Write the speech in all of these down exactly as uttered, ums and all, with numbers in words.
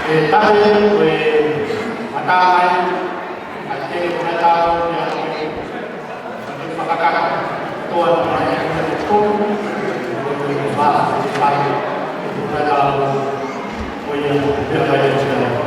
E tape ko e matāmai, a te ko e tau, e a ko e fakakaka, toa na mai, e ko e tolu, ko e fā, ko e fā, ko e tau, ko ia, ko e fā, ko e fā.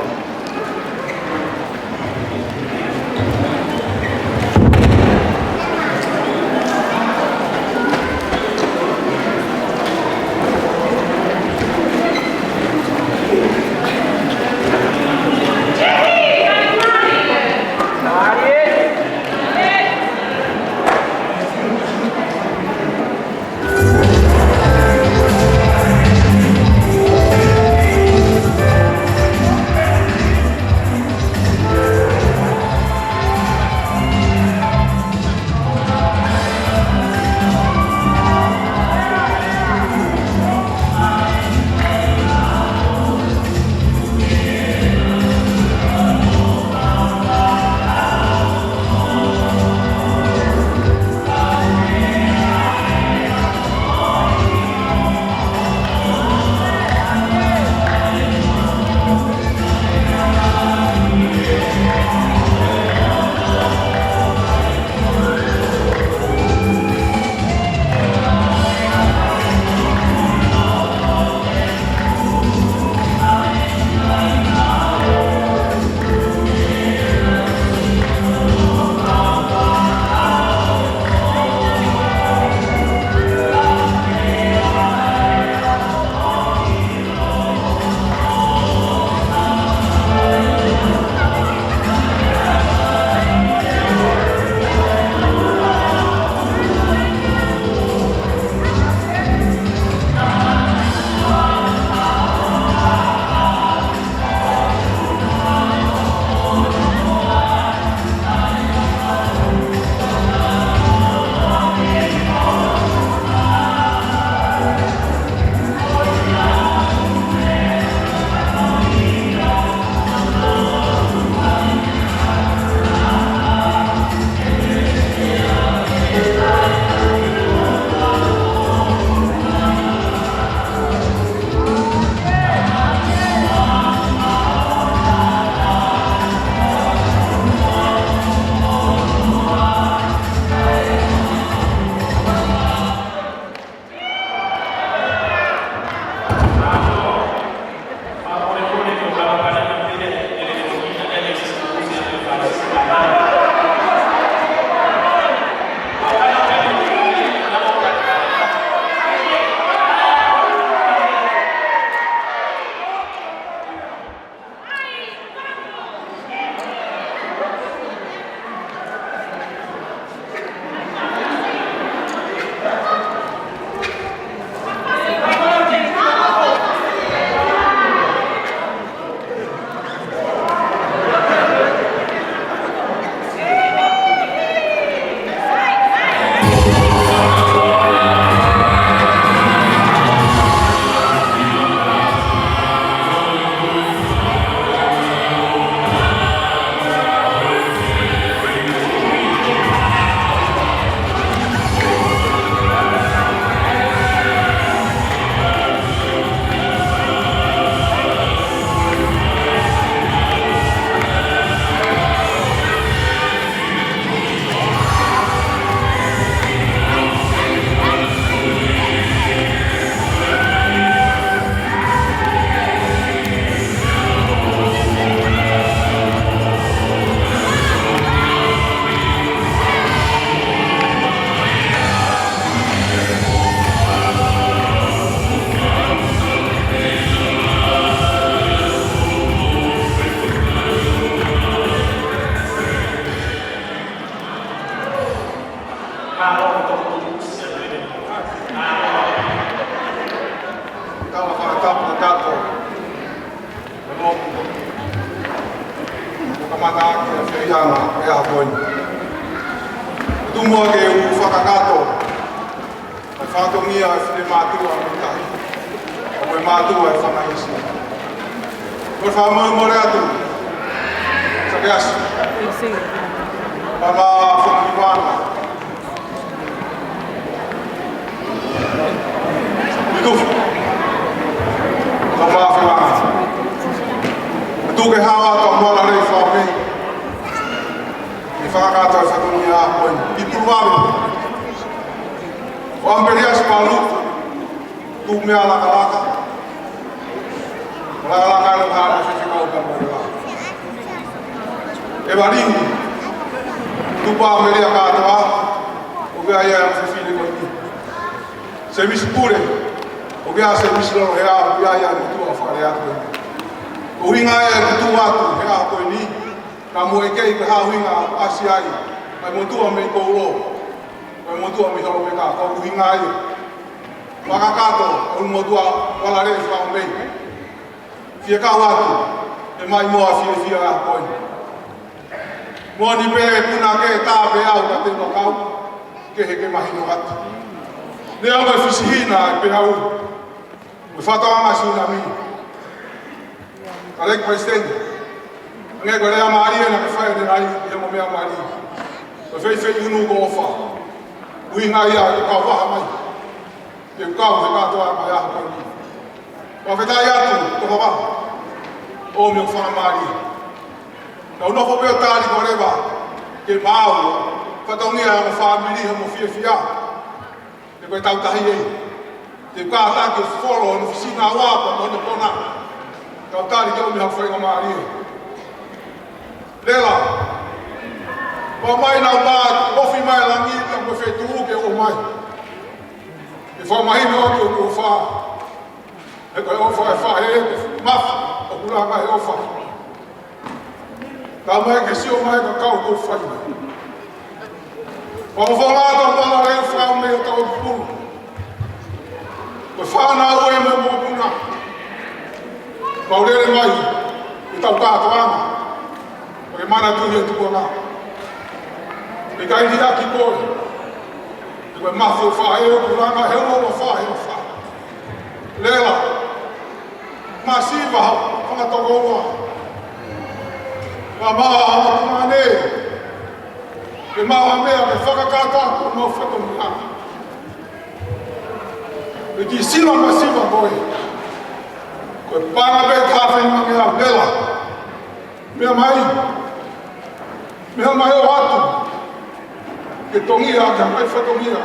Tau fakatapu atu. Kamata ʻaki e feiʻanga ʻo e ʻaho ko eni. Tuku muʻa ke u fakakakato ʻa e fatongia ʻa e finemātuʻa ʻo e tahi, ʻa e mātuʻa ʻo e fanga ʻīsiasi. Ko e fakamolemole atu, Sakeasi. Pama Fakakiwana. Ikufu. Pama Fakakiwana. Tuku ke hao atu ʻa Moana Lei Fakaʻamei. ʻI he fakakātoa ʻa e fatongia ko eni. ʻI Puluvave. Ko ʻAmipeliasi Palu. Tuʻu meʻa lakalaka. Lakalaka ʻa e Haʻa Faifekau ka mo e la. ʻEvalini. Tupa Melia Kātoa. ʻOku ʻi ai ʻa e fefine ko eni. Semisi Pule, ʻoku ʻi ai ʻa Semisi Lolo Hea, ʻoku ʻi ai ʻa e motuʻa Fale Atu. Ko e ʻuhinga ia ʻeku tuʻu atu he ʻaho ko eni, ka mo e kei pē ha ʻuhinga ʻasi ai, ʻa e motuʻa mei Koulo, ʻa e motuʻa mei Holomeka, ko e ʻuhinga ia. Fakakātoa, ʻa e motuʻa Moana Lei Fakaʻamei. Fie kau atu, ʻe mai mo ha fiefia ʻa e ʻaho ko eni. Moʻoni pē puna ke tā pē au ka te u kau, ke he ke mahino atu. Lea ʻo e fisihina ʻa e peau, mo e fatoʻanga sunami. Kāinga Palesiteni, hangē ko e lea mālie naʻa ke fai ʻanenai, ʻi he mo meʻa mālie. Ko e feifei unu ko ʻOfa. ʻUhinga ia ʻoku kau vaha mai. Ke kau he kātoanga ʻa e ʻaho ko eni. Fakafetaʻi atu, tokolahi. ʻOmi ʻo fakamālie. Tau nofo pē ʻo tali ko leva, ke maau, fatongia mo e fāmili mo e fiefia. Ke ko e tau tahi ē. Ke kātaki ʻo folo, ʻo fisina ua, ko hono kona. Tau tali ke ʻomi ha faingamālie. Lela. Pea mai nau mā, ofi mai langi, ka ko e fetuʻu ke ʻomai. ʻE fakamahino atu ʻoku ʻofa. He ko e ʻofa ʻe faʻē, mafu, ʻoku langa he ʻofa. Tau mai ke sio mai ka kau ko fai. Pea mo fonga atu Moana Lei Fakaʻamei ʻo tau pulu. Ko e fānau ē mo e mokopuna. Pau lele mai, ʻi tau kātoanga. Ko e manatuʻi e tupuʻanga. ʻIkai liʻaki koe. Ko e mafu ʻofa ē ʻoku langa he ʻofa, he ʻofa. Lela. Masiva, fanga tokoua. Mama, mama, mane. Ke maua meʻa, ke fakakātoa, ko mau fatongia. Ke ki sila masiva koe. Ko e panga pē ka fai ma meʻa, Lela. Meʻa mai. Meʻa mai ʻo atu. Ke tongia, ke mai fatongia.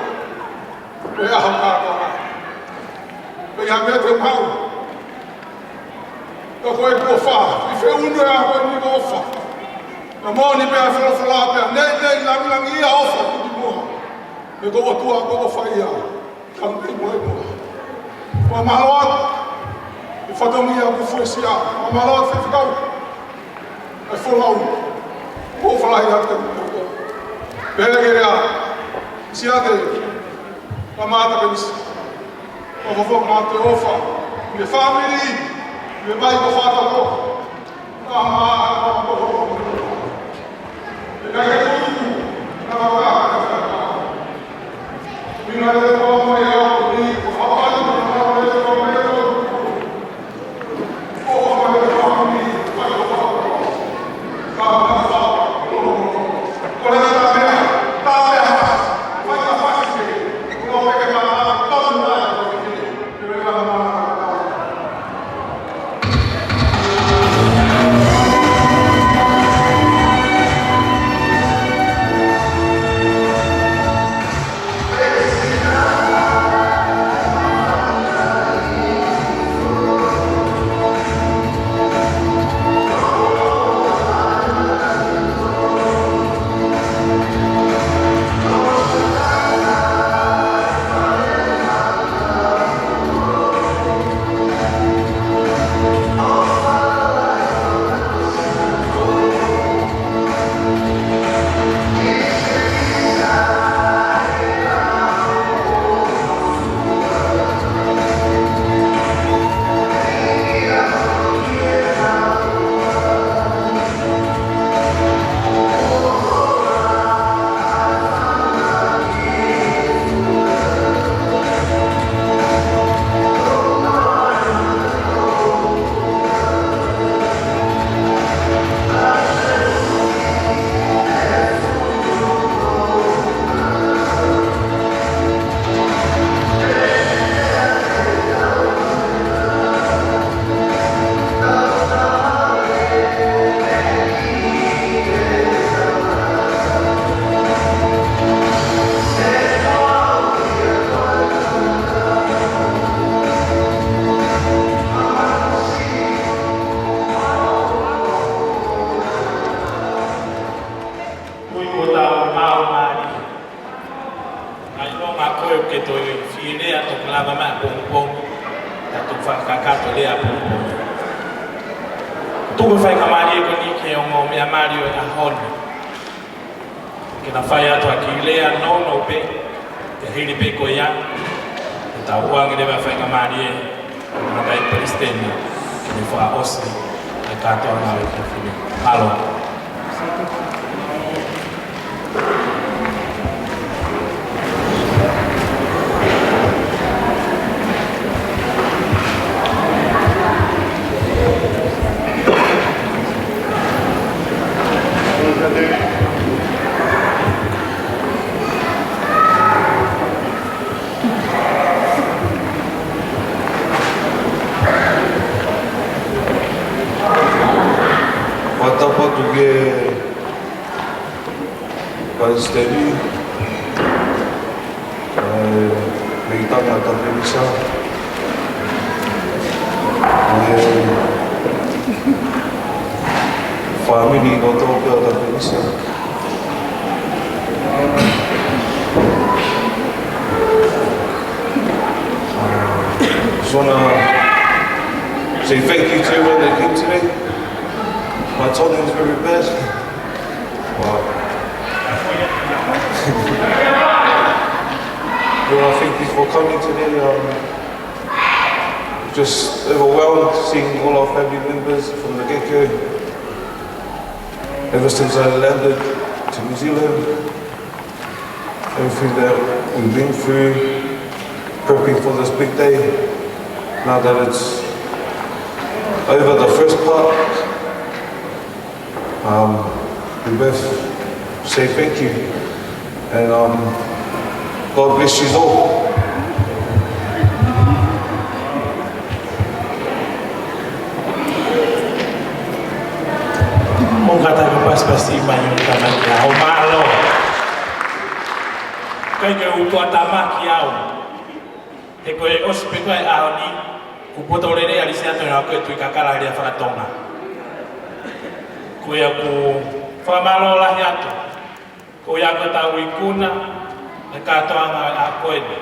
Ko e ʻaho kātoa. Ko ia meʻa te mau. Ka ko e kuo fa. ʻI he unu ʻa ko e ni kuo fa. Ka moʻoni pea folofola pea. Nei, nei, langilangi ia ʻofa ki muʻa. He ko e ʻOtua ko e ʻofa ia. Ka mo e moe moe. Fakamālō atu. ʻI he fatongia kuo fuesia. Fakamālō atu faifekau. ʻE folau. Ko falahi atu. Pele ke ea. Siate. Kamata ke misi. Ka fofo mate ʻofa. ʻI he fāmili. ʻI he mai ko fata ko. Tuku e faingamālie ko eni ki he ongo meʻa mālie ʻo e ʻaho ni. Ke na fai atu ha kiʻi lea nounou pē, ke hili pē ko ia, ke tau ʻoange leva e faingamālie, matai palesiteni, ke ne fakaʻosi e kātoanga ʻo e efiafi ni. Mālō. Fakatapu atu ki he Palesiteni, ʻa e Leitanga Tapenisa, ʻa e fāmili kotoa pē ʻo Tapenisa. Just wanna say thank you to everyone that came today. My Tongan is very bad. Wow. Well, I thank you for coming today. Um, just overwhelmed seeing all our family members from the get-go. Ever since I landed to New Zealand, everything that we've been through, prepping for this big day, now that it's over, the first part, um, we both say thank you. And, um, God bless you all. Mou kātaki pasipasi mai ʻo tāmaki au. Mālō. ʻIkai ke u tuʻatāmaki au. He ko e ʻosi pē ko ē ʻaho ni, kuo poto lelei ʻa Lisiato ʻi he ngāue ko ē Tuʻi Kakala he lea faka-Tonga. Ko ia ʻoku ou fakamālō lahi atu. Ko ia ko e tau ikuna e kātoanga ʻo e ʻaho ko eni.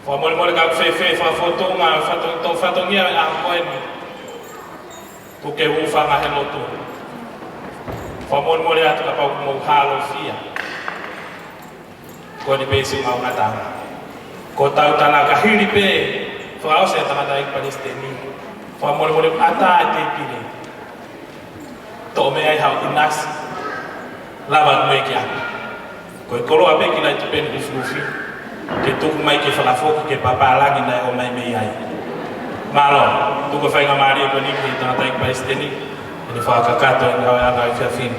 Fakamolemole ka ʻoku fēfē e fakafotunga, fato-, to fatongia e ʻaho ko eni. Kuo ke hūfanga he lotu. Fakamolemole atu kapau ʻoku mou hālofia. Ko eni pē siʻi mau ngataʻanga. Ko ʻetau tala ka hili pē fakaʻosi ʻa e tangataʻeiki palesiteni. Fakamolemole ʻatā e tēpile. Toʻo mei ai haʻo ʻinasi. Lava atu mei ki ai. Ko e koloa pē ki Laitupeni Ufiufi. Ke tuku mai ke fakafoki ki he papālangi naʻe ʻomai mei ai. Mālō, tuku e faingamālie ko eni ki he tangataʻeiki palesiteni. ʻEne fakakakato e ngāueʻanga ʻo e efiafi ni.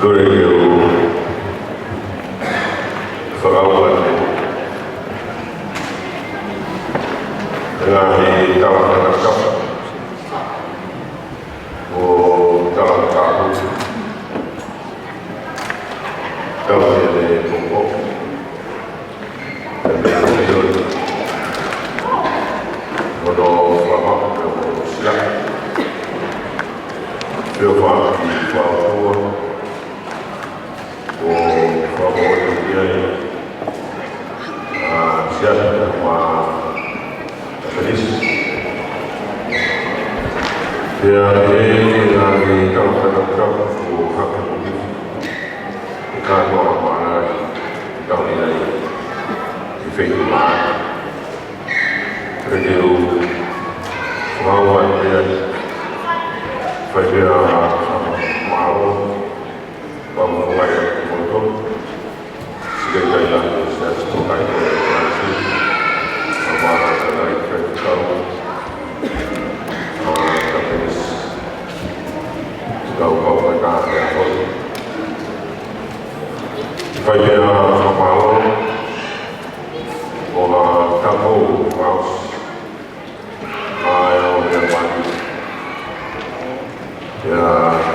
Kole ke u fakaʻuta atu e ngaahi tala fakatapu ʻo tala fakatapu. Tau ke le popo. Ke le popo. Mono fama, mono sia. Pio fa, fa ua. ʻO fakamoʻoni ai, ʻa, Siato mo Tapenisi. Pea ʻe, ʻa, ʻi he tau fakatapu ʻo hake mo Nifi. ʻE kātoa ʻa Mālali, ʻe tau ni ai, ʻi he feituʻu mā. Pea ke u fakaʻuta pea, fai pea, ʻa, mālō. Pea mo e kau kimoutolu, siʻi kau kaila, siʻi kau kaila, siʻi kau kaila, siʻi kau kaila, siʻi kau kaila, fai pea fakamālō, ʻo na kapo, ʻo na ʻA e ʻaho meʻa mali. Pea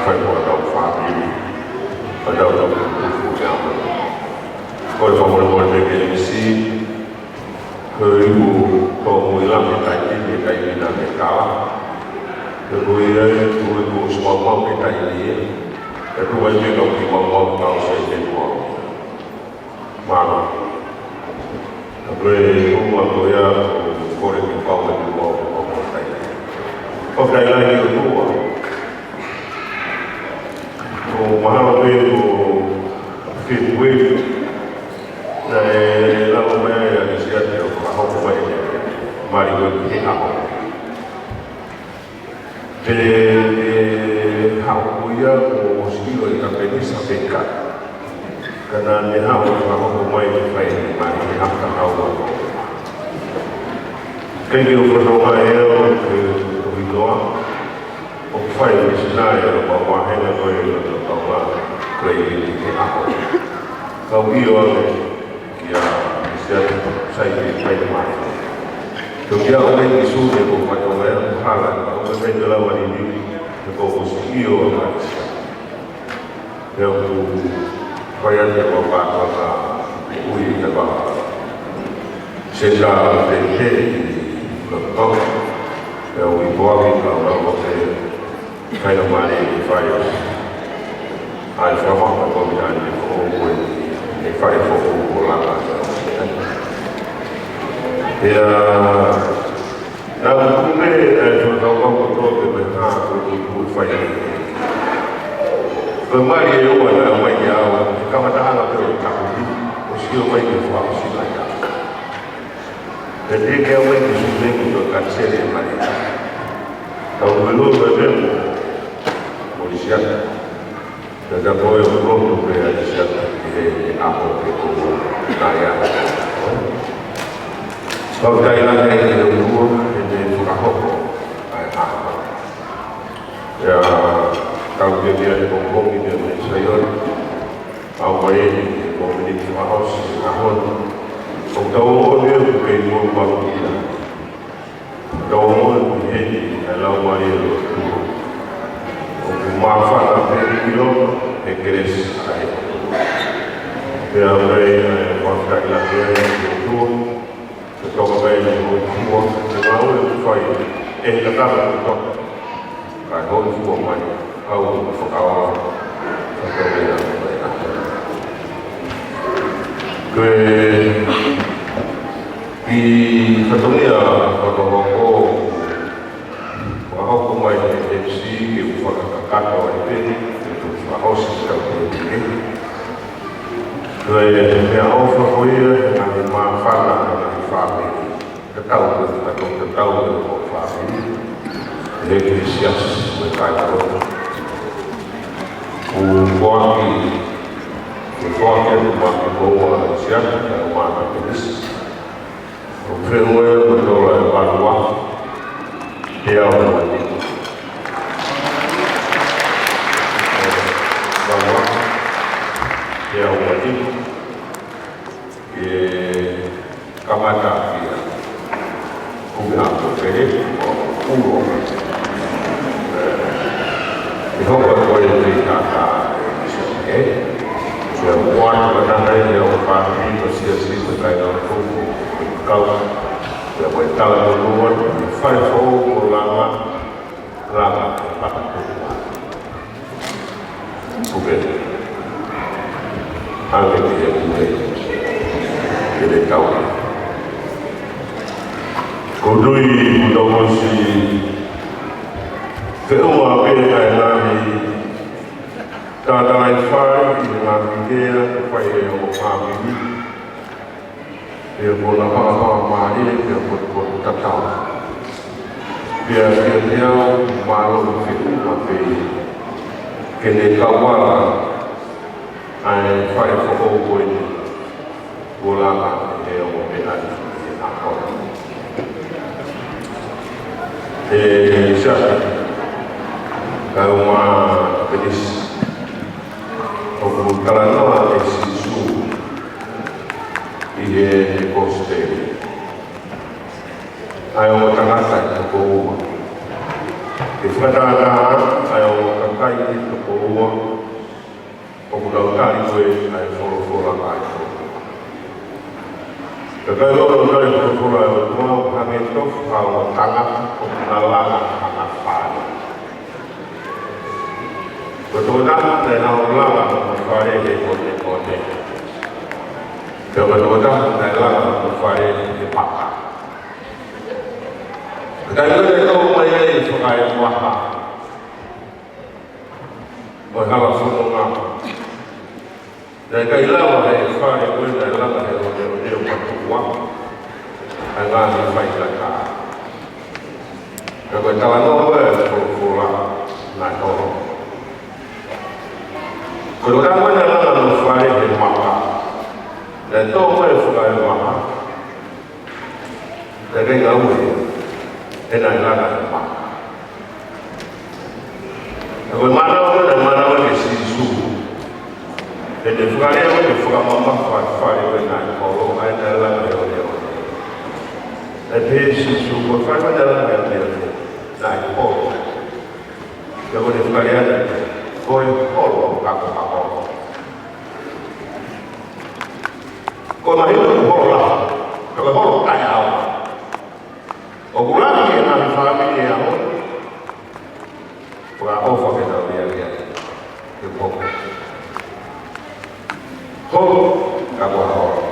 fai ko ʻetau fāmili. Ko ʻetau tau tuku meʻa mali. Ko e fakamolemole pē ke ʻi ai e misi. Ko e iku ko mui la me taimi, me taimi na me kala. Pea ko ia e ko e ko si mau mau me taimi ia. Pea ko e me kau ki mau mau kau sai te mau. Ko e ʻuhinga ko ia ʻoku ou kole ke pau e ʻOtua ʻo e kau matai. Ko e kakai lahi ʻo e ʻOtua. ʻOku mahalo pē ko Fēpueli naʻe lau mai ai ʻa ʻIsiate ʻo fakahoko mai ʻene mali ko ē ki he ʻaho. Pea ʻe haʻu ko ia ʻo ʻosi ʻilo ʻe Kapenisa pe ʻikai. Ka naʻa ne haʻu ʻo fakahoko mai ke fai ʻene mali he haka haua ko ia. Kae ke u fanongo ai au ki he tohi Noa, ʻoku fai misinale ʻa e kau vāhenga ko ē ʻo e kau Kalaisi he ʻaho. Kau ʻio ange kia ʻIsiate, sai ke fai mai. Toki aʻu mai ki Sune ʻoku ou fanongo ai au hala, ʻoku ʻikai ke lava liliu, he kuo u ʻosi ʻio ange ʻa ʻIsiate. Pea ʻoku fai atu ʻa e kau kātoanga ui ʻi he kau sēnitā pehē ʻi Lototau. Pea ʻoku ʻi Poaki ka ʻoku ʻi ai e faingamālie ke fai ʻa e fakamaʻu ko ē ʻa e foʻou ko ē, ʻa e fale foʻou ko Langa. Pea naʻa ku tuku pē ʻa e fakakaukau kotoa pē mei he hā ko ē ʻoku fai. Ko e mali ʻe ua naʻe ʻomai kia au, he kamataʻanga pē ʻo e taʻu ni, ʻosi ʻomai ke fakaʻosi mai ʻa. Pea teʻeki ke ʻomai ki Sune ko e kaniseli e mali. Ka u ʻilo pē mo, mo ʻIsiate. Pea ka ko e lotu pē ʻa ʻIsiate ki he ʻaho pē ko ia naʻe ʻi ai. Fakafetaʻi lahi ki he ʻOtua, he naʻe fakahoko ʻa e ʻaho. Pea tau ke meʻa he pongipongi meʻa mei Saione, ʻa e ʻomai eni he mōmeniti fakaʻosi ʻo e ʻaho ni. ʻOku tau ongoʻi ʻoku kei molumalu ia. Tau ongoʻi ʻoku ʻi heni ʻa e Laumālie ʻo e ʻOtua. ʻOku māfana pē ki loto he kelesi ʻa e ʻOtua. Pea ʻomai ʻa e fakafetaʻi lahi ki he ʻOtua, ke toka pē ʻene hōifua, he ngāue ʻoku fai ʻe he tangata kotoa. Kae hōifua mai, kau fakaola, fakaola, fakaola. Ko e kiʻi fatongia fakahoko, fakahoko mai he M C ke u fakakakato ai pē, ke u fakaʻosi ʻetau pēpē. Ko e meʻaʻofa ko ia, he ngaahi māfana, ngaahi fāmili. Tatau, tatau, tatau, tatau, fāmili. He ʻEkelesia, mo e kāingalotu. ʻOku foaki, ʻoku foaki atu maʻa kimoua ʻa ʻIsiate, kae ʻumaʻā Kapenisa. ʻOku feʻunga ʻa e tola ʻe valu afe teau uanima. Valu afe teau uanima. ʻE kamata ia. Kumi hapo pele, ʻo ulo. ʻE hoko ko e te kaka, ʻe, ʻe, ʻe, ʻo atu ʻa e taha ia ʻo fāmili, ko e siasi, ko e kāingalotu, ko e kau, ʻa ia ko e tala ko ua, ʻa e fale foʻou ko Langa, Langa, Patakoua. Puke. Hangē ko e puke. Ke ne tau. Ko e tui, ko e tau ʻosi. Feʻunga pē ʻa e ngaahi tātālaifale, ʻi he ngaahi lea, ʻoku fai ʻe he ongo fāmili. Pea ko ʻena fakamaʻamaʻa, pea ko, ko e tatau. Pea, pea, pea, mālō feʻunga pē. Ke ne kau ala, ʻa e fale foʻou ko eni. Ko Langa, ʻe ongo meʻa ni, ʻe ako. ʻE Sake, kae ʻumaʻā Kapenisa. ʻOku talanoa ʻa Sīsū ʻi he Kosipeli. ʻA e ongo tangata ʻe toko ua. ʻE fakatātā ʻa e ongo kakai ʻe toko ua. ʻOku nau tali ko ē ʻa e folofola ʻa e ʻOtua. Kakai ʻoku nau tali e folofola ʻa e ʻOtua, ʻoku hangē tofu ha ongo tangata ʻoku na langa hano fale. Ko e tokotaha naʻe haʻu ʻo langa hano fale he konekone. Ko e tokotaha naʻe langa hono fale he maka. Ka naʻe ʻikai ke tō mai ai e fakaemāmani ʻo e hala fononga. Naʻe ʻikai lava ʻe he fale ko ē naʻe langa he ʻoneʻone ʻo patuʻua ʻa e ngaahi faingataʻa. Ka ko e talanoa ko ē ʻa e folofola naʻe hoko. Ko e tokotaha ko ē naʻe langa hono fale he maka, naʻe tō mai e fakaemāmani. Naʻe ʻikai ngāue ia, he naʻe langa he maka. Ka ko e mānava, naʻe mānava ʻe Sīsū. He naʻe fakalea ʻo ne fakamamafa e fale ko ē naʻe holo, ʻa ia naʻe langa he ʻoneʻone. Naʻe pehē ʻe Sīsū, ko e fale ko ē naʻe langa he ʻoneʻone, naʻe holo. Pea ko ʻene fakalea naʻe, ko e holo ka ko ha holo. Ko e mahino ko e holo lahi, ka ko e holo taʻeʻaonga. ʻOku lahi e ngaahi fāmili he ʻaho ni, fakaʻofa ke tau ia ia ke poko. Holo ka ko ha holo.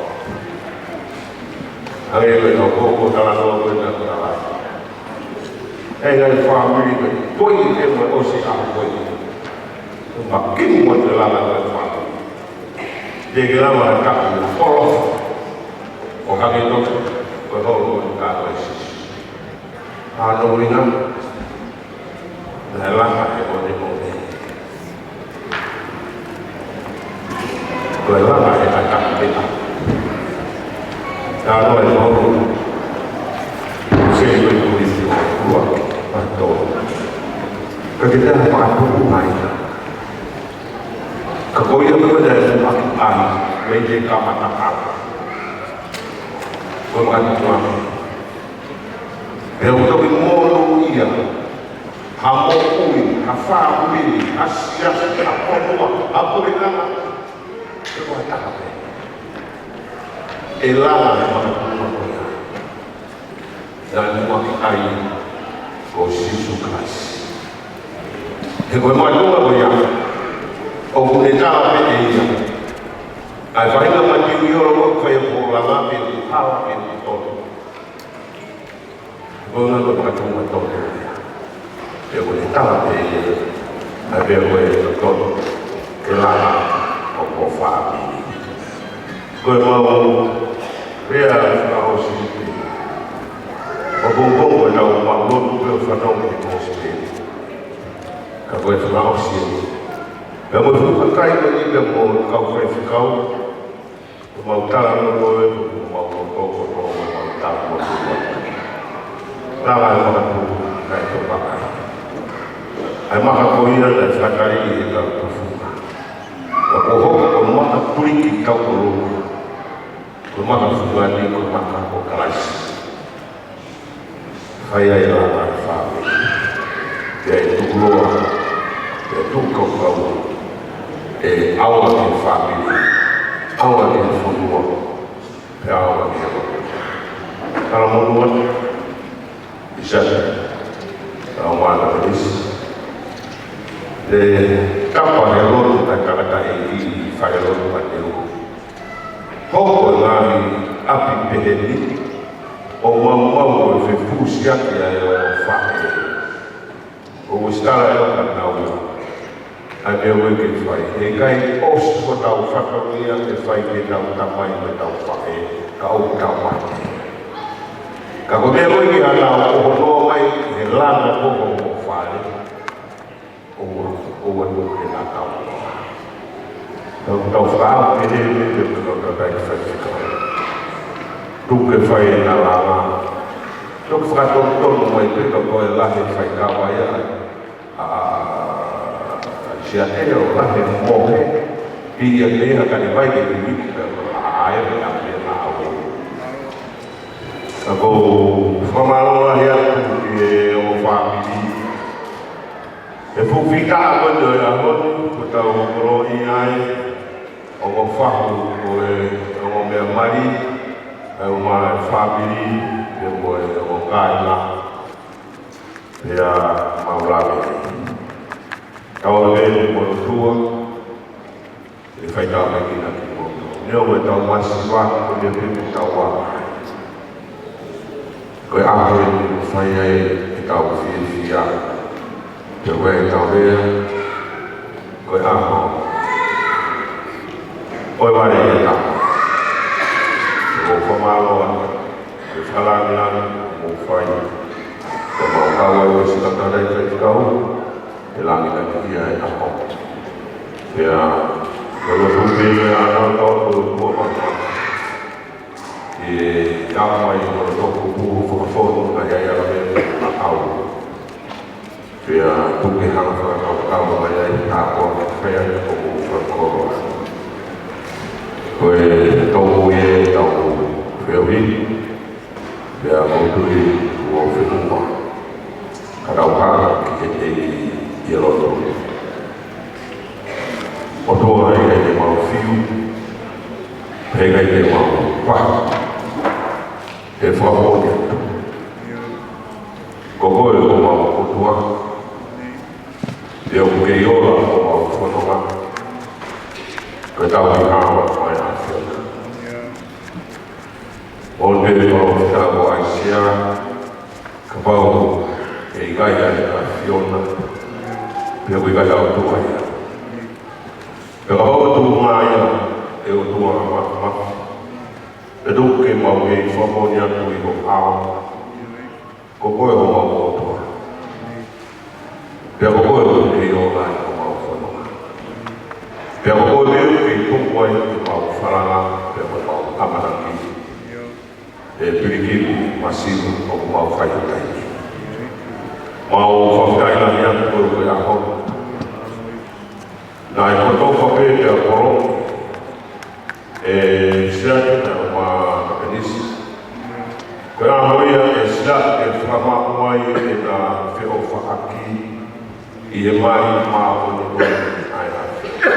Hangē ko e tau poko talanoa ko ē naʻa ku tala. ʻE ngaahi fāmili ko ē, ko e ʻi he mo ʻosi ʻaho ko ē. Ko e makimu atu e langa ko ē fāmili. Te ke lava ka ko e holo. ʻO ka ke toka, ko e holo ko ē ka ko e Sīsū. ʻA hono ʻuhinga, naʻe langa he ʻoneʻone. Ko e langa he ʻataʻatā. Talanoa ʻe Paula. Sē ko e Kolinitō ua, vahe tolu. Ka ke taha fakatupu mai. Ka ko ia ko ē naʻe fuʻu ʻakiʻai, mei he kamata hala. Ko e makatuʻunga. Pea ʻoku toki monūʻia ha moʻui, ha fāmili, ha siasi, ha fonua, ha puleʻanga. He ko ha taha pē ʻe langa he makatuʻunga ko ia. Naʻe ʻakiʻai ko Sīsū Kalaisi. He ko e makatuʻunga ko ia, ʻoku ne tala pē ʻe ia. ʻA e faʻahinga matiuiolo ko ē ʻoku fai ʻe he pō langa pe ʻoku hala pe ʻoku tonu. Ko e ngaahi ko e makatuʻunga tonu ia. Pea ko e tala pē ia, ʻa e pea ko e totonu, ke langa ʻo ko e fāmili. Ko e mau, pea fakaʻosi. ʻOku ou ko e tau mau lotu pea fanongo ki he kosipeli. Ka ko e fakaʻosi. Pea mo e fuʻu kakai ko eni pea mo e kau faifekau. Ko e mau talanoa ko ē, ko e mau loto ko ē, ko e mau talanoa ko ē. Tala e makatuʻunga, kae tō pakai. ʻA e maka ko ia naʻe fakataliʻi ʻe he kau tufunga. Ka ko hono ko e maka tuliki kau ʻolunga. Ko e maka fungani, ko e maka ko Kalaisi. Fai ai e langa e fāmili. Pea ʻe tukuloa, pea tuʻu kaukaua, ʻe ʻaonga ki he fāmili, ʻaonga ki he fonua, pea ʻaonga ki he lotu. Talamonū atu, ʻi Siaʻatounou, ʻa Mata Felisi. ʻE tapa he lotu ʻa e tangataʻeiki ʻi he falelotu ʻa Teu. Hoko e ngaahi ʻapi pehē ni, ʻo maumau ko e fefusiaki ʻa e ongo faʻē. ʻOku ʻosi tala ʻe he ʻOtua naua ʻa e meʻa ʻoku ke fai. He ʻikai ʻosi hotau fatongia ke fai ki heʻetau tamai mo ʻetau faʻē, ka ʻoku tau mate. Ka ko e meʻa ko ē ke hanga ʻo hono ʻomai he langa ko ē ʻo e fale. ʻOua, ʻoua tuku ke na tau. Tau, tau fakaʻamu ke ne, ne, ne, tau, tau, tau, tau, tau. Tuku ke fai ʻena langa. Tuku fakatonutonu mai pē ka ko e lahi e faikava ia. ʻA, ʻa, ʻa, ʻa, sia te o lahi e mohe. Pea ia ke ia ka ne vai ke ne wiki ka ko a, a, e, a, e, a, o. Ka ko fakamālō lahi atu ki he ongo fāmili. He fuʻu fika ko ē ʻo e ʻaho ni, ko ʻetau koloaʻia ai, ongo fahu, ko e ongo meʻa mali, ʻa e ongo fāmili, pea mo e ongo kāinga, pea mau lave. Tau lave mo e ʻOtua, ʻe fai tāpuekina kimoutolu. Neongo ʻetau masiva, ko ia pē ʻoku tau ʻā ai. Ko e ʻaho eni ʻoku fai ai ʻetau fiefia. Pea ko ʻetau lea, ko e ʻaho ʻo e vale ʻi he tapa. Ko e fakamālō atu, ko e fakalāngilangi ʻoku mou fai. Ko ʻemau kau ai ʻo sila tala i kai kau, ʻe langilangiʻia e ʻaho. Pea, ko e lotu pē ʻa e ʻaho ko e ʻOtua Māfimafi. ʻE ʻomai ʻo toko pū fakafonu ʻa e ʻai ala me a kau. Pea tuku ke hanga fakakaukau mai ai tāpuaki fea ko ʻemau fakakoloa. Ko e tau ʻi heʻetau feohi, pea ʻoku tui kuo fenua. Ka tau hanga ki he ʻEiki ʻi he lotu. ʻOtua, ʻikai te mau fiu, he ʻikai te mau paha, he fakamoʻoni atu. Ko koe ko homau ʻOtua, pea ʻoku kei ola homau fononga, ko e tau ki hava mai a fia. ʻO te mau ki tau ai sia, kapau ʻe ʻikai ai ʻa e ʻAfiona, pea ʻoku ʻikai ʻa e ʻOtua ia. Pea kapau ʻe tuʻu mai ʻa e ʻOtua Māfimafi, pea tuku ke mau kei fakamoʻoni atu ʻi ho ʻao, ko koe homau ʻOtua. Pea ko koe ʻoku kei ola ai homau fononga. Pea ko koe pē ʻoku kei tuku ai ʻemau falala, pea ko ʻemau ʻamanaki. ʻE pilikimu masiva ʻoku mau fai ʻi he taimi ni. Mau fakafetaʻi lahi atu koe ko e ʻaho. Naʻe kotofa pē pea polo. ʻE siaki na ma Tapenisi. Ko e ʻaho ia ʻe siaki ke fakamaʻu ai ʻena feʻofaʻaki ʻi he maʻi māʻoniʻoni ʻa e ʻAfiona.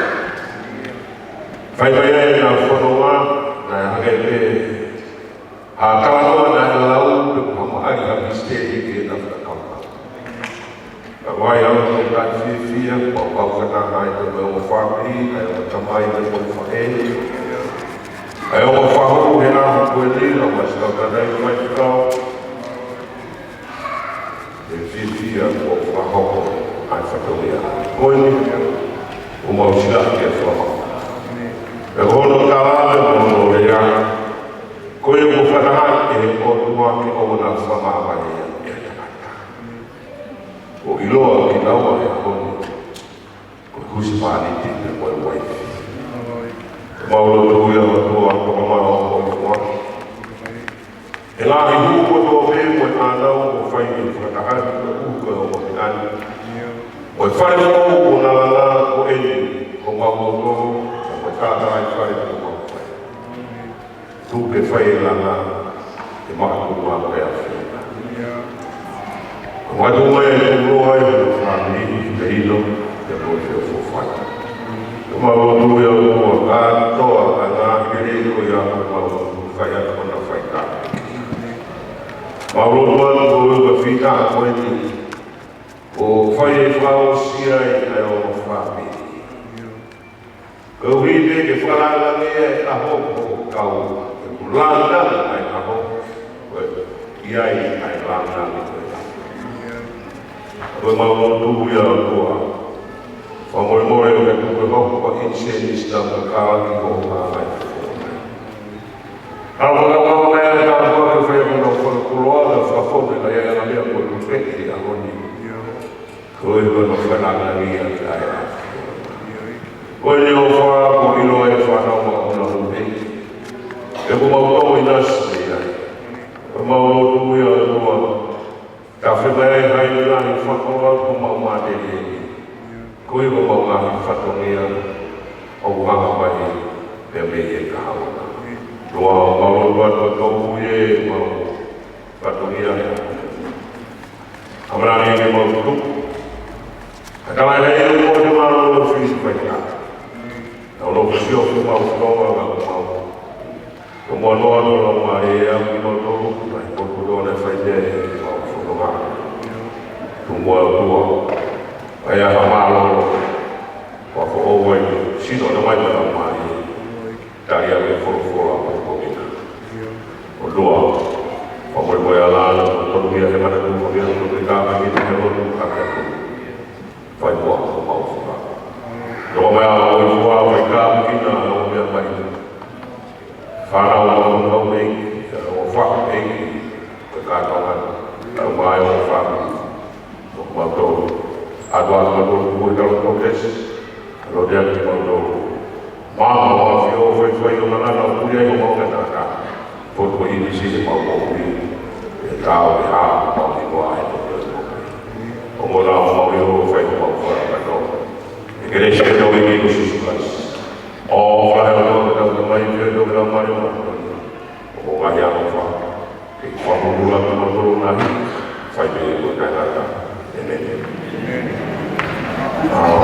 Fai mai ai ʻena fononga, naʻe hangē pē ha talanoa naʻe lau pe ko ha maʻali ha misiteli ki heʻena fakakaukau. Ka ko e ʻaho ko eni ʻoku fiefia, mau kau fakataha ai pea mo e ongo fāmili, ʻa e ongo tamai mo e ongo faʻē. ʻA e ongo fahu he ʻaho ko eni, ʻa Masi Kaukana ʻi Faifekau. ʻE fiefia kuo fakahoko ʻa e fatongia ko eni, ʻoku mau silaʻi ke fakahoko. Pea ko hono tala mo hono lea, ko ia kuo fakahā ʻe he ʻOtua ke ʻoua fakahā mai ia ʻe he tangata. ʻO ʻiloa kinaua he ʻaho ni ko e husepāniti pea mo e uaifi. Mau lotu ia ʻOtua, tokamālō ʻo i fua. ʻE ngaahi hū kotoa pē mo e ʻānau kuo fai ʻi he fakataha ni, ko e hū ko e ongo meʻa ni. Mo e fale foʻou kuo na langa ko eni, ko mau lotu, mo e tātāifale kuo mau fai. Tuku ke fai e langa ʻe he mātuʻa ko e ʻAfiona. Ko mātuʻa e tuʻuloa ʻi he fāmili, ʻi he ʻilo, ʻi he feʻofoʻofani. Ko mau lotu ia ʻOtua, kātoa ʻa e ngaahi lelei ko ia ʻoku mau lotu fai atu ko na fai tā. Mau lotu atu ko e uka fita ko eni, ʻo fai e fakaʻosi ai ʻa e ongo fāmili. Koeʻuhi pē ke fakalāngilangiʻia e ʻaho ʻoku kau, ke fakalāngilangiʻia e ʻaho, ko e ʻi ai ʻa e lāngilangi ko e ʻaho. Ko e mau lotu ia ʻOtua, fakamolemole ʻo ke tuku e hoko ko e ʻinisēnisi naʻa mo e kālaki ko e kālaki. Ka ʻoku mau ʻomai ʻa e tāpuaki ke fai ʻa hono fakakoloa, ka fakafonu ʻa e ngaahi meʻa kuo tuku ʻi he ʻaho ni. Ko e ʻoua naʻa fakalāngilangiʻia ʻa e ʻAfiona. Ko e ʻofa kuo ʻiloa ʻe he fānau maʻu ʻa e ʻEiki. ʻOku mau tau ʻinasi ai. Ko e mau lotu ia ʻOtua. Tafe mai ai ha ngaahi fakakoloa ʻoku mau matelie. Ko e ʻoua mau ngaahi fatongia ʻoku hanga mai pea mei he kahaʻu. Ko e mau lotu atu ʻOtua, ko e mau fatongia. ʻAmanaki ke mau tuku. Ka tala e ʻEiki mo te mau lotu fisi fai ka. Tau lotu sio ke mau fononga ka mau. Ko mau noa noa mau e au ki mau tolu, ka he potu tō ne fai te mau fononga. Tuku mau tua. Ai a ka mālō. Kua foʻou ai, sino na mai na mai. Tali ʻa e folofola ʻo e pongipongi ni. ʻOtua, fakamolemole ʻa e hala, tonu ia he manatu, ko ia ʻoku tau kāpekina he lotu, ka ke atu. Fai muʻa homau fakamolemole. Toko mai ʻa e fua, fai kāpekina ʻa e meʻa mai. Fānau ʻa e kau ʻEiki, ʻa e fakaʻeiki, ko e kātoanga, ʻa e mai ʻo fānau. Mautolu. ʻAtu ʻa mautolu kuo tau tokes. Lo dia ki mautolu. Māmā ʻAfio, fai fai ʻo manana, ʻo puli ai ʻo mau ka tangata. Fotu ko ʻInisi he mau ko ui. ʻE tau ʻe ha, mau ki mua he mau ko ui. ʻO mo la mau io, fai ko mau fai ka tau. ʻE kelesi ʻa e ʻEiki ko Sīsū Kalaisi. ʻO fai ʻo tau ka tau mai, fai ʻo tau mai, ʻo mo ngai ʻa ʻofa. Ke fakamolemole ʻa mautolu ngaahi, fai pē ʻo tangata. ʻĒmeni. ʻĀ,